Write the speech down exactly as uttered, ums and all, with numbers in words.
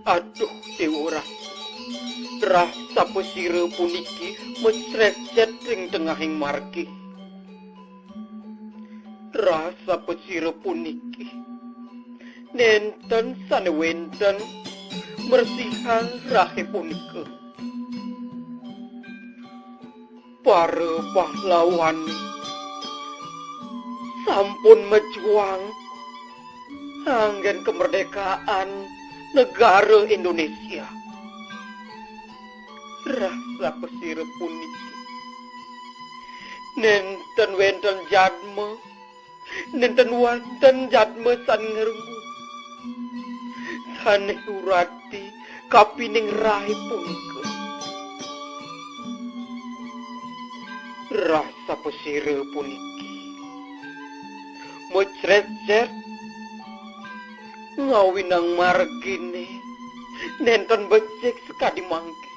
Aduh, Déwa Ratu. Rah sapasira puniki masrecet ring tengahing margi. Rah sapasira puniki nénten sané wénten mresihang rahé punika. Para pahlawan sampun majuang anggén kamardikaan negara Indonesia. Rah sapasira puniki nénten wénten jadma, nénten wénten jadma sané ngremu, sané urati kapining rahé punika. Rah sapasira puniki masrecet ngawinang marginé nénten becik sakadi mangkin.